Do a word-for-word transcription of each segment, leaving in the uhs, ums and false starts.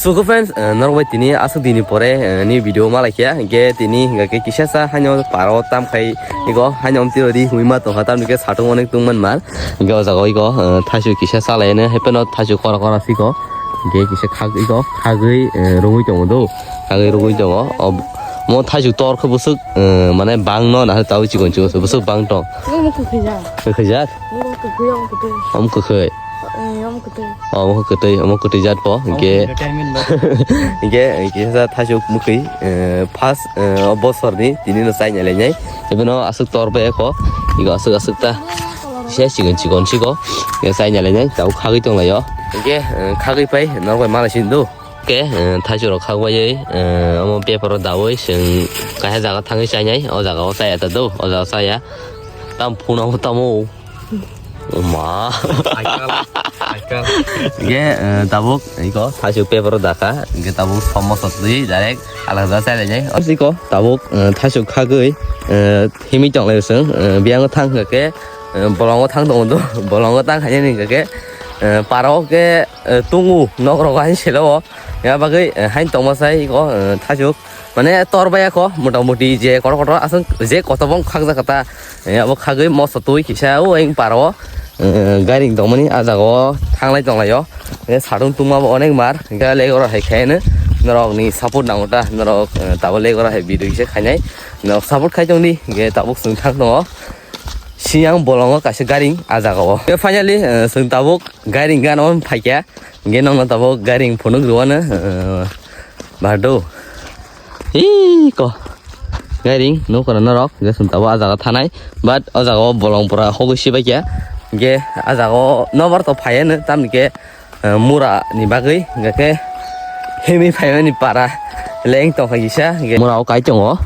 Tuku friends, eh, norok bai tini aswk dini pore, eh, ni video ma laikya, hingke tini hingke kisa sa haino paro tam khai iko haino amtwi rodi himui ma tongkha tamni ke satung onek tungman mar, hingke o jaga o iko, eh, thaisu kisa sa lai no, haipeno thaisu kora kora siko, hingke kisa khak iko khagwi, eh, rungwi tongo do, khagwi rungwi tongo, o mo thaisu tor khe bwswk, eh, mane bang no na taui chikon chikon bwswk bang tong. Omo kwkhwi jak. Kwkhwi jak? Omo kwkhwi, omo kwtwi. Omo kwkhwi. Eh, omo kwtwi. Omo kwtwi, omo kwtwi jat po, hingke, hingke, hingke sa thaichuk mwkhwi, eh, first, eh, o bosorni tini no chaina lainai. Ebono aswk tor bai kho, ego aswk aswk ta. Kisa chikon chikon siko, ego chaina lainai, tabuk khagwi tonglaio. Hingke, eh, khagwi pai, norok bai malai sini do. Hingke, eh, thaichuk rok khagwi, eh, omo beparo dawi, chwng kaisa jaga thangwi chainai, o jaga o chaya ta do, o jaga o chaya. Tam phunao tamo. Oma. Aikal, aikal. Hingke, eh, tabuk, iko, thaichuk paper o dakha, hingke tabuk somo sotwi direct alada chai lainai. Iko, tabuk, eh, thaichuk khagwi, eh, himwi tonglai chwng, eh, biyang thang hingke, eh, bolongo thang tongo do, bolongo tang khainani hingke, eh, paro ke, eh, tungu nok rogo hain selo o, ya bagwi, eh, hain tongma sai iko, eh, thaichuk. Mane tor bai kho, mota moti je kotor kotor aswk je kotobong khakjak kata, eh, abo khagwi moso twi kisa o eng paro, eh, gairing tongmani ah jaga o thanglai tonglaio. Eh, sadung tungma bo onek mar, hingke legora hai khaino norok ni support nango ta, norok, eh, tabuk legora hai video kisa khainai, norok support khai tongdi, hingke tabuk chwng thang tongo. Siyang bolongo kaisa gairing ah jaga o. Finally, eh, chwng tabuk gairing gana o phaikha. Hingke nokno tabuk gairing phunuk rwano, eh, bardo. Iko. Gairing nukora norok, hingke chwng tabuk ah jaga thanai. But o jaga o bolong pura hogwi sibaikha. Hingke ah jaga o nobar to phaiya no, tamni ke, eh, mura ni bagwi, hingke himwi phaimani para leng tongkha kisa, hingke mura o kai tongo.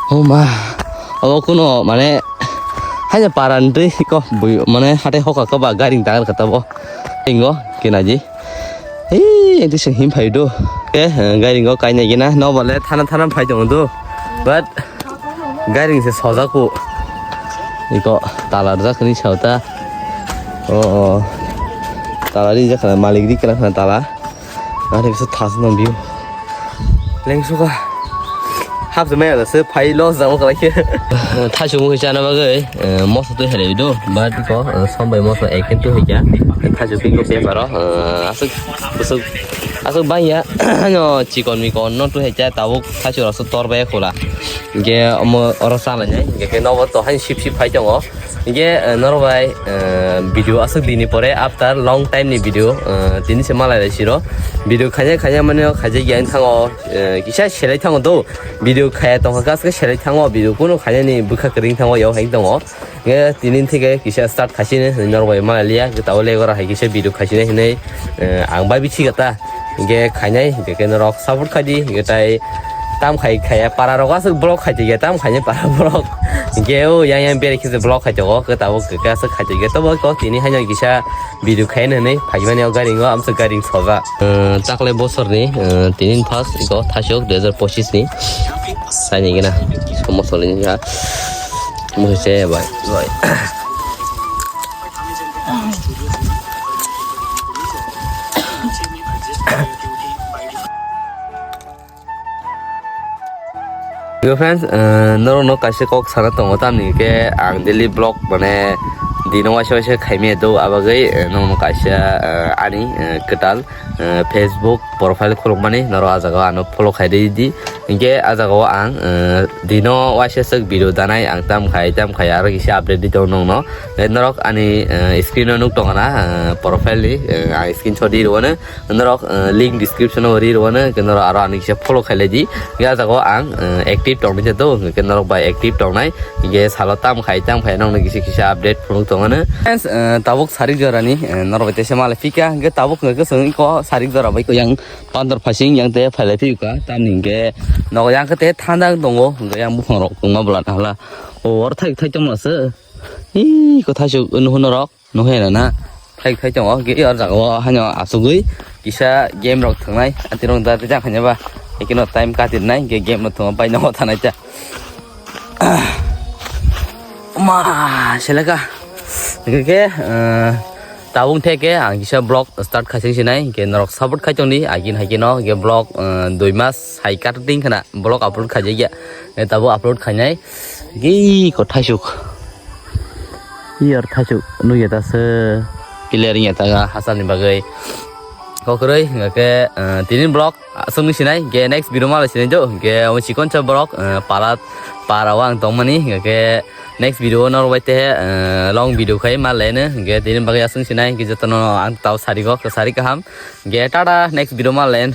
O ma, obo kuno mane, haino para ni twi ko bui mane hatai hoka koba gairing tangar kata bo. Ingo kinaji. Ei, enti se him phai do. Ke, eh, gairing go kainai gina, no bale thana thana phai tongo do. But gairing se sojaku. Iko tala rwjak ni sauta. O, o. Tala rijak khana malik ri kala khana tala. Ani bisa thas no view. Lengsuka. Hap jemai ada se phai los jamo kala khe. Thaichuk mui chana bagwi, eh, moso twi hai do. But ko, eh, sombai moso ekhen twi hai kya. Thaichuk piko paper o, eh, aswk, aswk, aswk bangya. No chikon mikon no twi hai kya tabuk thaichuk rok se tor bai khula. Ge omo oro chala nai. Ge ke nobo to hai sip sip phai tongo. Hingke, eh, norok bai, eh, video aswk dini pore after long time ni video, eh, tini se malai lai siro. Video khaina khaina mane khaijak ya wng thango, eh, kisa selai thango do. Video khaya tongkha kaske selai thango, video kuno khainani bwkha kwrwng thango, yau hai tongo. Hingke tini thike kisa start khaisini norok bai malai liya, tabuk legora hai kisa video khaisini hinui, eh, ang bai bithi kata. Hingke khainai, hingke khe norok support khai di, hingke tai tam khai khaya para rok aswk vlog khai tongya, tam khainai para vlog. Hingke o yang yang beri khe vlog khai tongo, khe tabuk khe aswk khai tongya. Tobo ko tini haino kisa video khai nani phaimani o gairing o amsa gairing soja. Eh, takle bosor ni, eh, tini first iko thasok dui hajar pochis ni. Saini gina, somo soli ni ha. Mo se bai, bai. Yo friends, eh, norok no kaisa kok sana tongo tamni ke ang daily vlog mane dino waisa waisa khaimia do abagwi, eh, norok no kaisa, eh, ani, eh, kwtal, eh, Facebook profile khulukmani norok ah jaga o ano follow khai di di. Hingke ah jaga o ang, eh, dino waisa swk video danai ang tam khai tam khai aro kisa update di tongo nongno. Tei norok ani, eh, screen o nuk tongo na, eh, profile ni, eh, ang screenshot di rwno. Norok, eh, link description o ri rwno, hingke norok aro ani kisa follow khai lai di. Hingke ah jaga o ang, eh, active tongni je do, hingke norok bai active tongnai. Hingke salo tam khai tam khai nongno kisa kisa update phunuk tongno. Friends, eh, tabuk sarik jorani, eh, norok bai teisa malai phika, hingke tabuk hingke chwng iko sarik jora bai ko yang. Pandor phasing yang te phailai phiyuka, tamni hingke nogo yang khe te thanda tongo, hingke yang buphang rok tongma bwla tangla. O, oro thai, thai tongma se. Ih, ko thai su, unu huno rok, no he na na. Thai, thai tongo, hingke oro jaga o haino asugui, kisa game rok thangnai, ati rok da te jang khanya ba. Ekeno time katir nai, hingke game rok thangma bai nogo thanai ta. Ma, seleka. Hingke, eh, Tabuk theke ang kisa vlog start khaising sinai, hingke norok support khai tongdi, agin haikeno hingke vlog, eh, dui mas hai kating khana vlog upload khaijak ya. Eh, tabuk upload khainai. Gei ko thaisuk. Iyar thaisuk nugya ta se clear ya ta ga hasal ni bagwi. Kokroi hingke, eh, tini vlog aswk ni sinai, hingke next video ma lai sinai do, hingke omo chikon cha vlog, eh, para, para o ang tongmani, hingke next video norok bai te, eh, long video khai ma lene, hingke tini bagwi aswk sinai, hingke jotono ang tau sari go, sari kaham, hingke tata next video ma len.